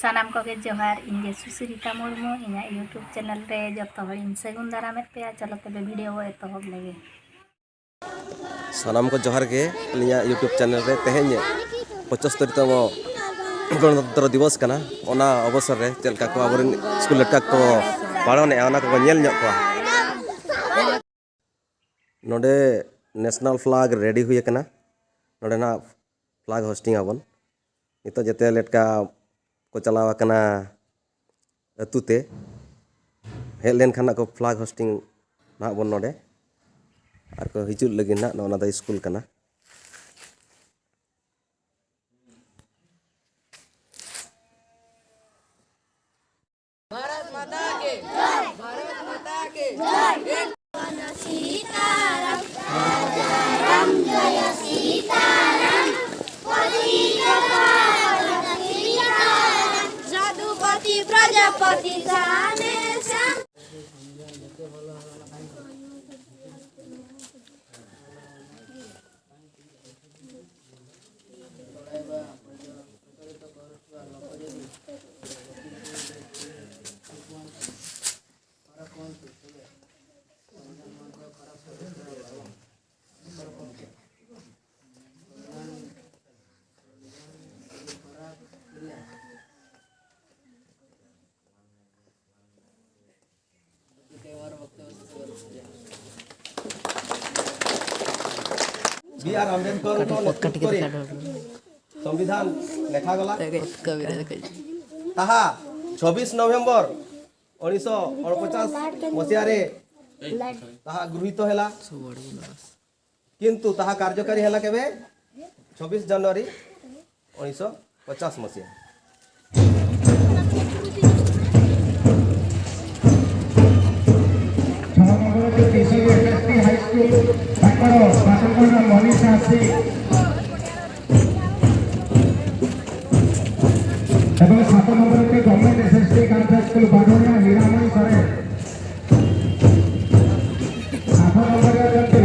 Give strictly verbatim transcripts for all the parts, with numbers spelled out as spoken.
ᱥᱟᱱᱟᱢ ᱠᱚᱜᱮ ᱡᱚᱦᱟᱨ, ᱤᱧ ᱜᱮ ᱥᱩᱥᱤᱨᱤᱛᱟ ᱢᱩᱨᱢᱩ᱾ ᱤᱧᱟᱹᱜ YouTube ᱪᱮᱱᱮᱞ ᱨᱮ ᱡᱚᱛᱚ ᱦᱚᱲᱤᱧ ᱥᱟᱹᱜᱩᱱ ᱫᱟᱨᱟᱢᱮᱫ ᱯᱮᱭᱟ᱾ ᱪᱚᱞᱚ ᱛᱚᱵᱮ ᱵᱷᱤᱰᱤᱭᱳ ᱵᱚ ᱮᱛᱚᱦᱚᱵ ᱞᱮᱜᱮ᱾ ᱥᱟᱱᱟᱢ ᱠᱚ ᱡᱚᱦᱟᱨ ᱜᱮ᱾ ᱟᱹᱞᱤᱧᱟᱜ YouTube ᱪᱮᱱᱮᱞ ᱨᱮ ᱛᱮᱦᱮᱧ ᱯᱚᱸᱪᱟᱛᱛᱳᱨ ᱛᱚᱢᱚ ᱜᱚᱱᱚᱛᱚᱱᱛᱨᱚ ᱫᱤᱵᱚᱥ ᱠᱟᱱᱟ, ᱚᱱᱟ ᱚᱵᱚᱥᱚᱨ ᱨᱮ ᱪᱮᱫ ᱞᱮᱠᱟ ᱠᱚ ᱟᱵᱚᱨᱮᱱ ᱥᱠᱩᱞ ᱞᱮᱴᱠᱟ ᱠᱚ ᱯᱟᱞᱚᱱᱮᱫᱼᱟ, ᱚᱱᱟ ᱠᱚᱵᱚᱱ ᱧᱮᱞ ᱧᱚᱜ ᱠᱚᱣᱟ᱾ ᱱᱚᱰᱮ ᱱᱮᱥᱱᱟᱞ ᱯᱷᱞᱟᱜᱽ ᱨᱮᱰᱤ ᱦᱩᱭ ᱟᱠᱟᱱᱟ᱾ ᱱᱚᱰᱮ ᱱᱟᱜ ᱯᱷᱞᱟᱜᱽ ᱦᱳᱥᱴᱤᱝ ᱟᱵᱚᱱ᱾ ᱱᱤᱛᱚᱜ ᱡᱮᱛᱮ ᱞᱮᱴᱠᱟ ᱠᱚ ᱪᱟᱞᱟᱣ ᱟᱠᱟᱱᱟ ᱟᱹᱛᱩ ᱛᱮ᱾ ᱦᱮᱡ ᱞᱮᱱᱠᱷᱟᱱ ᱱᱟᱜ ᱠᱚ ᱯᱷᱞᱟᱜᱽ ᱦᱳᱥᱴᱤᱝ ᱱᱟᱜ ᱵᱚᱱ ᱱᱚᱰᱮ᱾ ᱟᱨ ᱠᱚ ᱦᱤᱡᱩᱜ ᱞᱟᱹᱜᱤᱫ ᱱᱟᱜ ᱱᱚᱜᱼᱚ ᱱᱟ ᱫᱚ ᱥᱠᱩᱞ ᱠᱟᱱᱟ᱾ भारत माता के, भारत माता के। सीताराम, जय सीताराम। जदुपति प्रजापति जाने श्याम। बी आर अम्बेडकर को नेतृत्व करे संविधान लेखा गला। ताहा छब्बीस नवेम्बर उन्नीस सौ अड़पचास मसीहा रे ताहा गृहीत होला। किंतु ताहा कार्यकारी होला केबे? छब्बीस जनवरी उन्नीस सौ पचास मसीहा। छह नंबर के किशोर एसएसटी हाई स्कूल, ताकर पाटनगढ़ मनीषा सिंह। एवं सात नंबर के government S S T girls high school Badonia Hiramani Saren. आठ नंबर रे अछंती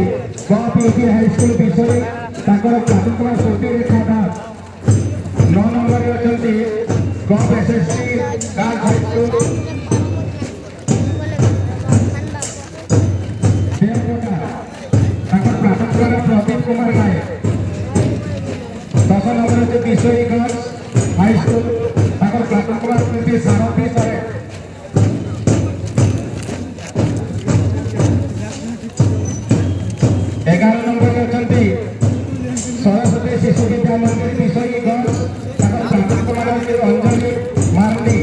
गप यूपी हाई स्कूल बिसोली, ताकर पाटनगढ़ श्रुति रेखा दास। नौ नंबर रे अछंती Top S S C Girls High School, ଦେବକୋଟା, ତାଙ୍କର ପ୍ରାର୍ଥନା ପ୍ରଦୀପ କୁମାର ନାୟକ। ଦଶ ନମ୍ବର ହେଉଛି ବିଷୋଇ ଗର୍ଲସ ହାଇସ୍କୁଲ, ତାଙ୍କର ପ୍ରାର୍ଥନା ସାରଥୀ ସାରେ। ଏଗାର ନମ୍ବରରେ ଅଛନ୍ତି ସରସ୍ୱତୀ ଶିଶୁ ବିଦ୍ୟା ମନ୍ଦିର ବିଷୋଇ ଗର୍ଲସ, ତାଙ୍କର ପ୍ରାର୍ଥନା ସାରଥୀ ଅଞ୍ଜଳି ମାର୍ଲି।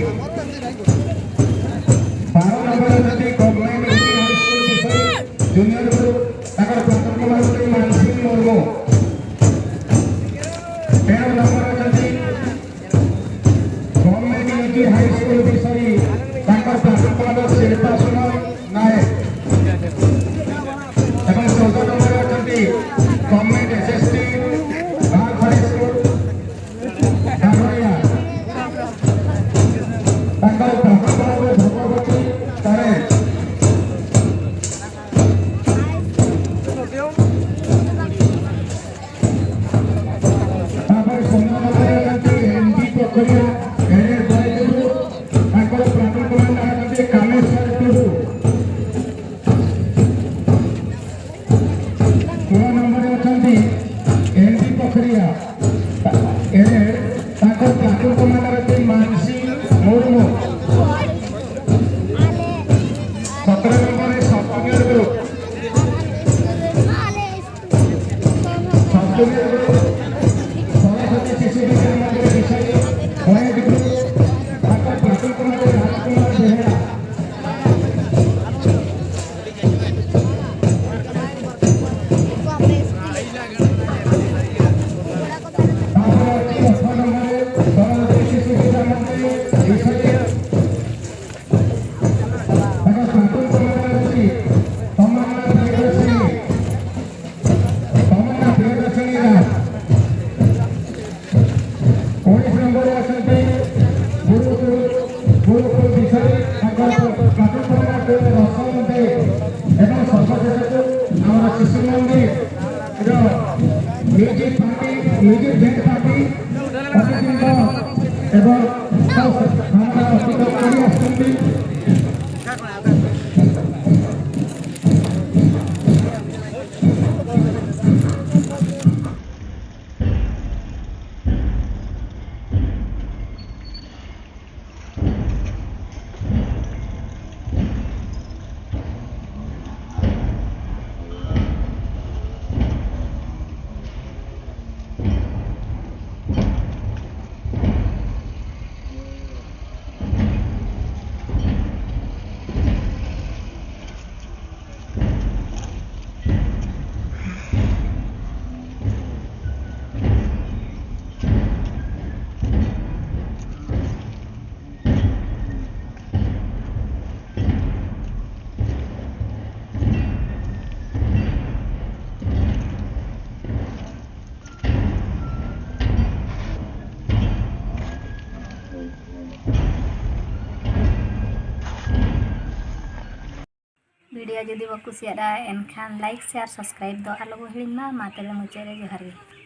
ବାର ନମ୍ବରରେ ଅଛନ୍ତି ଗଭର୍ଣ୍ଣମେଣ୍ଟ ଇଂଲିଶ ହାଇସ୍କୁଲ ବିଷୋଇ ଜୁନିୟର ଗ୍ରୁପ, ତାଙ୍କର ପ୍ରାର୍ଥନା ସାରଥୀ ମାନସୀ ମୁର୍ମୁ। ତେର ନମ୍ବରରେ ଅଛନ୍ତି ଗଭର୍ଣ୍ଣମେଣ୍ଟ ୟୁଜି ହାଇସ୍କୁଲ ବିଷୋଇ, ତାଙ୍କର ପ୍ରାର୍ଥନା ସାରଥୀ ଶିଳ୍ପା ସୁମନ ନାୟକ। ଏବଂ ଚଉଦ ନମ୍ବରରେ ଅଛନ୍ତି government S S C girls high school Dhamaria, ତାଙ୍କର ପ୍ରାର୍ଥନା ସାରଥୀ ଭଗବତୀ ତାରେ। ତାପରେ ଷୋହଳ ନମ୍ବରରେ ଅଛନ୍ତି N D Pokhariya, N S Baidyapur, ତାଙ୍କର ପ୍ରାର୍ଥନା ସାରଥୀ କାମେଶ୍ୱର ଟୁଡୁ। ଷୋହଳ ନମ୍ବରରେ ଅଛନ୍ତି N D Pokhariya, N S, ତାଙ୍କର ପ୍ଲାଟୁନ କମାଣ୍ଡର ଅଛନ୍ତି ମାନସୀ ମୁର୍ମୁ। ସତର ନମ୍ବରରେ sub junior group. Sub junior group, Saraswati Shishu Vidya ମନ୍ଦିର ବିଷୋଇ, ପଏଣ୍ଟ ଗ୍ରୁପ, ତାଙ୍କର ପ୍ରାର୍ଥନା ସାରଥୀ ରାଜକୁମାର ବେହେରା। ତାପରେ ଅଛି ଅଠର ନମ୍ବରରେ ସରସ୍ୱତୀ ଶିଶୁ ବିଦ୍ୟା ମନ୍ଦିର ବିଷୋଇ, ତାଙ୍କ ପ୍ରାର୍ଥନା ସାରଥୀ ତମନ୍ନା ପ୍ରିୟଦର୍ଶିନୀ, ତମନ୍ନା ପ୍ରିୟଦର୍ଶିନୀ ଦାସ। ଉଣେଇଶ ନମ୍ବରରେ ଅଛନ୍ତି ଗୁରୁକୁଳ, ଗୁରୁକୁଳ ବିଷୋଇ, ତାଙ୍କର ପ୍ରାର୍ଥନା ସାରଥୀ ରସନ ଦେ ଏବଂ ସର୍ବଶେଷକୁ ଆମର ଶିଶୁ ମନ୍ଦିରର music party, music band party Abhijit ଏବଂ ᱵᱷᱤᱰᱤᱭᱳ ᱡᱩᱫᱤ ᱵᱚ ᱠᱩᱥᱤᱭᱟᱫᱟ, ᱮᱱᱠᱷᱟᱱ ᱞᱟᱭᱤᱠ, ᱥᱮᱭᱟᱨ, ᱥᱟᱵᱥᱠᱨᱟᱭᱤᱵ ᱫᱚ ᱟᱞᱚ ᱵᱚ ᱦᱤᱲᱤᱧ ᱢᱟ᱾ ᱢᱟ ᱛᱚᱵᱮ ᱢᱩᱪᱟᱹᱫ ᱨᱮ ᱡᱚᱦᱟᱨ ᱜᱮ᱾